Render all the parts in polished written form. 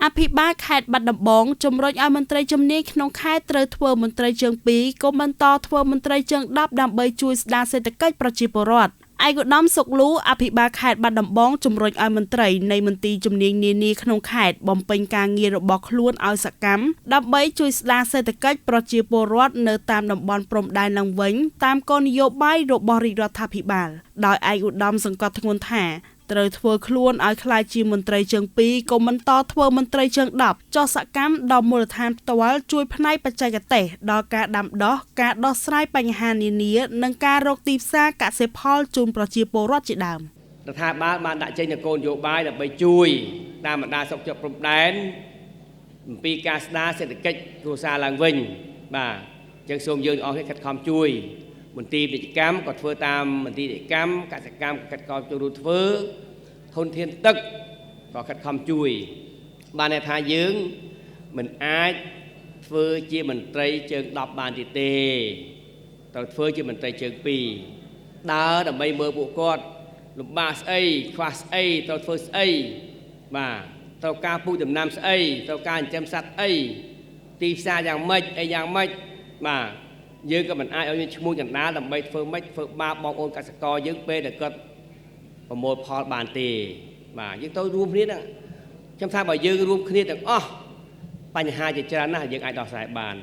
អភិបាលខេត្តបាត់ដំបងជំរុញឲ្យមន្ត្រីជំនាញក្នុងខេត្តត្រូវធ្វើមន្ត្រីជើងពីរកុំបន្តធ្វើមន្ត្រីជើង10ដើម្បីជួយស្ដារសេដ្ឋកិច្ចប្រជាពលរដ្ឋឯកឧត្តមសុកលូអភិបាលខេត្តបាត់ដំបងជំរុញឲ្យមន្ត្រីនៃមន្ទីរជំនាញនានាក្នុងខេត្តបំពេញការងាររបស់ខ្លួនឲ្យសកម្មដើម្បីជួយស្ដារសេដ្ឋកិច្ចប្រជាពលរដ្ឋនៅតាមតំបន់ព្រំដែនឡើងវិញតាមគោលនយោបាយរបស់រាជរដ្ឋាភិបាលដោយឯកឧត្តមសង្កត់ធ្ងន់ថាត្រូវធ្វើខ្លួនឲ្យក្លាយជាមន្ត្រីជើងពីរកុំបន្តធ្វើមន្ត្រីជើង10ចុះសកម្មដល់មូលដ្ឋានផ្ទាល់ជួយផ្នែកបច្ចេកទេសដល់ការដាំដុះការដោះស្រាយបញ្ហានានានិងការរកទីផ្សារកសិផលជូនប្រជាពលរដ្ឋជាដើមរដ្ឋាភិបាលបានដាក់ចេញនូវគោលនយោបាយដើម្បីជួយតាមបណ្ដាស្រុកជាប់ព្រំដែនអំពីការស្ដារសេដ្ឋកិច្ចគ្រួសារឡើងវិញបាទអញ្ចឹងសូមយើងទាំងអស់គ្នាខិតខំជួយមន្ទីរពាណិជ្ជកម្មក៏ធ្វើតាមមន្ទីរពាណិជ្ជកម្មកសិកម្មក៏ខិតខំចូលរួមធ្វើធនធានទឹកក៏ខិតខំជួយបានន័យថាយើងមិនអាចធ្វើជាមន្ត្រីជើង10បានទៀតទេត្រូវធ្វើជាមន្ត្រីជើង2ដើរដើម្បីមើលពួកគាត់លំបាកស្អីខ្វះស្អីត្រូវធ្វើស្អីបាទត្រូវការពូជដំណាំស្អីត្រូវការចិញ្ចឹមសត្វអីទីផ្សារយ៉ាងម៉េចអីយ៉ាងម៉េចបាទយើងក៏មិនអាចឲ្យមានឈ្មោះកណ្ដាលដើម្បីធ្វើម៉េចធ្វើបាបបងប្អូនកសិករយើងពេលដែលគាត់ប្រមូលផលបានទេបាទយើងទៅរួមគ្នាហ្នឹងខ្ញុំថាបើយើងរួមគ្នាទាំងអស់បញ្ហាជាច្រើនណាស់យើងអាចដោះស្រាយបាន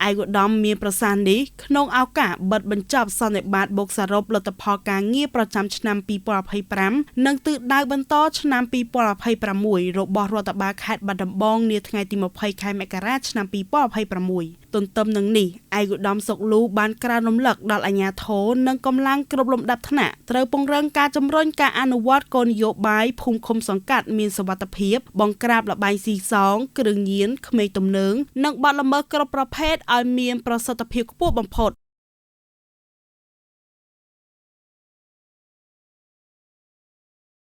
ឯកឧត្តមមានប្រសាសន៍នេះក្នុងឱកាសបិទបញ្ចប់សន្និបាតបូកសរុបលទ្ធផលការងារប្រចាំឆ្នាំ2025និងទិសដៅបន្តឆ្នាំ2026របស់រដ្ឋបាលខេត្តបាត់ដំបងនាថ្ងៃទី20ខែមករាឆ្នាំ2026ទន្ទឹមនឹងនេះឯកឧត្តមសុកលូបានក្រើនរំលឹកដល់អាជ្ញាធរនិងកម្លាំងគ្រប់លំដាប់ថ្នាក់ត្រូវពង្រឹងការជំរុញការអនុវត្តគោលនយោបាយភូមិឃុំសង្កាត់មានសុវត្ថិភាពបង្ក្រាបល្បែងស៊ីសងគ្រឿងញៀនក្មេងទំនើងនិងបទល្មើសគ្រប់ប្រភេទឲ្យមានប្រសិទ្ធភាពខ្ពស់បំផុត។